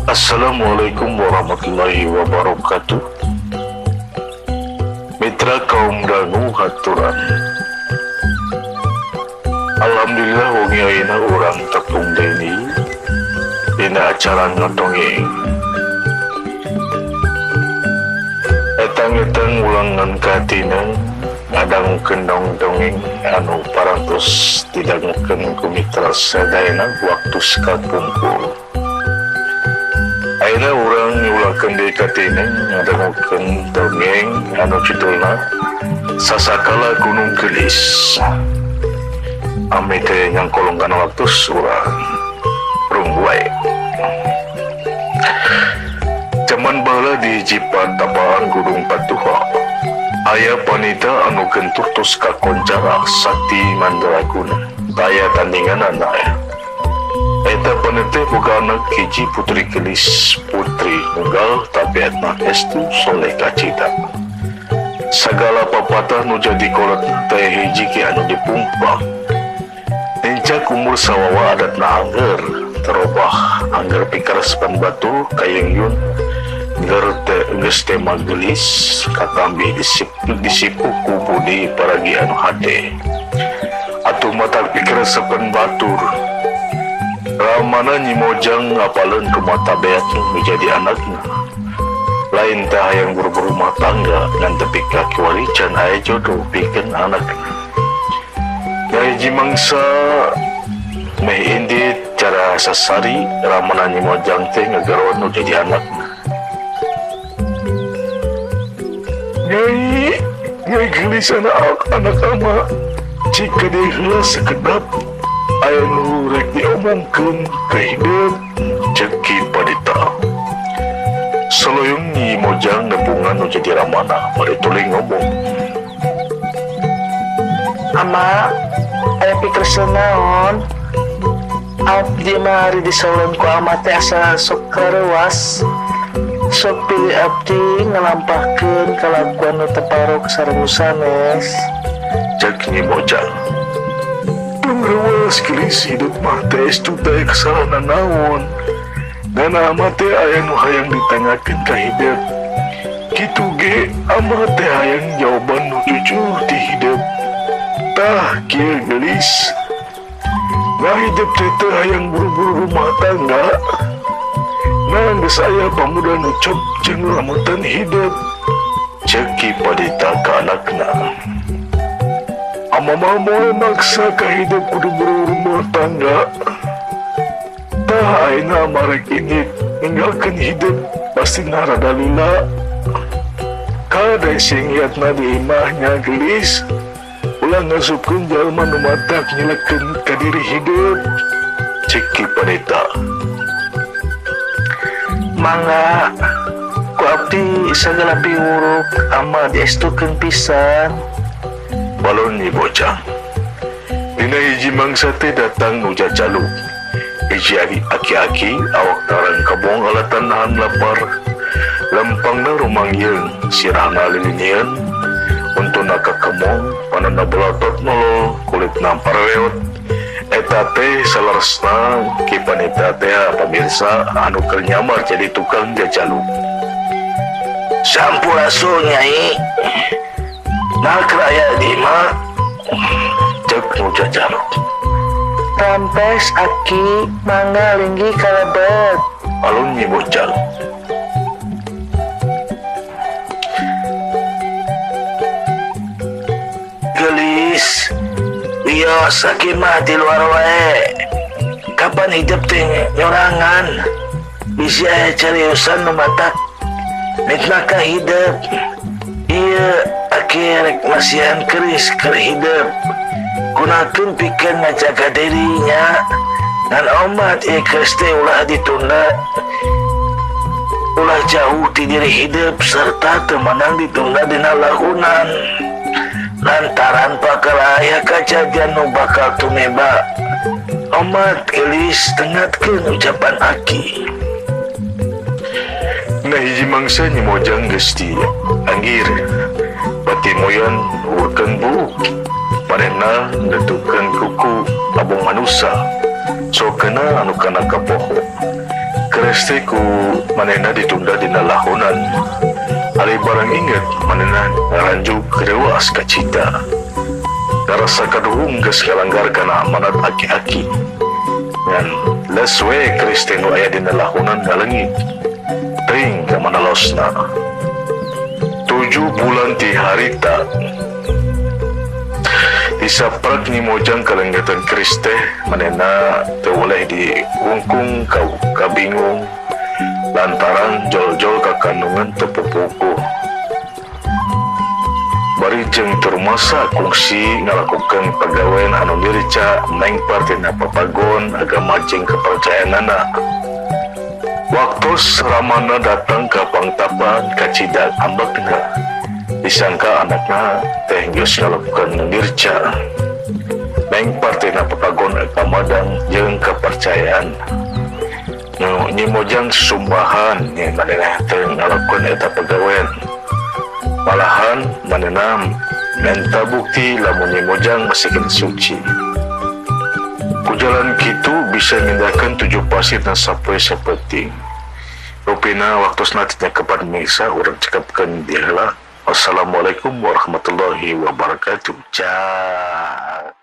Assalamualaikum warahmatullahi wabarakatuh. Mitra kaum dangu haturan. Alhamdulillah wengi ayeuna urang tepung deui dina acara ngadongeng. Etang-etang ulangan katina ngadangukeun dongeng anu parantos didangukeun ku mitra sadayana waktu sakapungkur. Ayeuna urang nyulakeun deui katina ngadangukeun dongeng anu judulna Sasakala Gunung Geulis. Ame teh nyangkolong kana waktu urang rung wae. Jaman baheula di hiji patapaan Gunung Patuha aya panita anu gentur tos kakoncara sakti mandraguna daya tandinganana. Eta panete boga anak hiji putri geulis, putri nunggal tabiatna estu soleh kacita. Sagala papatah nu jadi kolot teh hiji ge anu dipumpak. Nincak umur sawawa adatna angger terobah angger pikaresepan batur kayengyun geus teh magelis katambi disipu ku budi paragi anu hade. Atuh matak pikaresepan batur Ramana Nyi Mojang ngapaleun kumaha tabeat nu jadi anakna. Lain teh hayang berumah tangga ngan tepi ka kiwari can aya jodoh pikeun anakna. Hiji mangsa meh indit cara sasari Ramana Nyi Mojang teh ngagaroan nu jadi anakna. Nyai, nyai geulis anak ama cik gede heula sakedap aya nu rek diomongkeun ka hideung ceuk Ki Padita. Saloyong Nyi Mojang nebungan nu jadi Ramana bari tuluy ngomong. Ama, aya pikersel naon? Abdi mah ari disaulan ku ama teh asa sok kareuwas. Sok pilih abdi ngalampahkeun kalakuan nu teu parok sareng nu sanes. Cek Nyi Mojang. Tong reuwas geulis hidup mah teh estu teh kesalahan naon. Ngan ama teh aya nu hayang ditanyakeun ka hideung. Kitu ge ama teh hayang jawaban nu jujur ti hideung. Tah kieu geulis. Nah hidup teh teu hayang buru-buru rumah tangga. Nah geus aya pamuda nu cop jeung lamutan hidup. Ceuk Ki Padita ka anakna. Ama mah moal maksa ka hidup kudu buru rumah tangga. Tah ayeuna ama rek indit ninggalkeun hidup pasti rada lila. Kade sing iatna di imahnya geulis. Ulah ngasupkeun jalma nu matak nyilekeun ka diri hidup. Ceuk Ki Padita. Mangga ku abdi sagala piwuruk ama diestukeun pisan. Balon Nyi Mojang. Dina hiji mangsa teh datang nu jajaluk. Hiji aki-aki awak tarang kabong alatan nahan lapar. Lempangna rumangyeung, sirahna lilinieun, untuna kakemong, panonna belatot nolol, kulitna pareweot. Eta teh saleresna Ki Panita teh pamirsa anu keur nyamar jadi tukang jajaluk. Sampurasun Nyai. Nah keur aya di imah ceuk nu jajaluk. Rampes aki mangga linggih kalebet. Alun Nyi Mojang. Geulis, wios aki mah di luar wae. Kapan hidup teh nyorangan? Bisi aya cariusan nu matak mitnah ka hidup. Ieu aki rek masihan keris keur hidup. Gunakeun pikeun ngajaga dirinya. Ngan omat ieu keris teh ulah ditunda. Ulah jauh ti diri hidup serta teu meunang ditunda dina lahunan. Lantaran bakal aya kajadian nu bakal tumeba. Omat geulis tengatkeun ucapan aki. Nah hiji mangsa Nyi Mojang geus di anggir. Bati moyon urkeun buuk. Manehna netukeun kuku abong manusa. Sokena anu kana kapoho. keris teh ku manehna ditunda dina lahonan. Ari barang inget manehna ngaranjuk reuas kacita. Ngarasa kaduhung geus ngalanggar kana amanat aki-aki. Ngan les we keris teh nu aya dina lahonan ngaleungit. Teuing ka mana losna. 7 bulan ti harita. Disaprak Nyi Mojang kalenggetan keris teh manehna teu boleh diungkung kabingung lantaran jol-jol ka kandungan teu pupukuh. Bari jeung termasa kungsi ngalakukeun pagawean anu nirica mengpar tina papagon agama jeung kepercayaanana. Waktu ramana datang ka pangtapan kacida ambekna. Disangka anakna teh geus ngalakukeun nirca. Mengpar tina papagon agama jeung kepercayaan. Nu Nyi Mojang sumbahan nya manehna teh ngalakukeun eta pagawean. Malahan manehna menta bukti lamun Nyi Mojang masih kena suci. Ku jalan kitu bisa mindahkeun 7 pasir dan sapoe sapenting. Rupina waktosna tina kepada misa urang cekapkeun diheula. Wassalamualaikum warahmatullahi wabarakatuh. Ciao.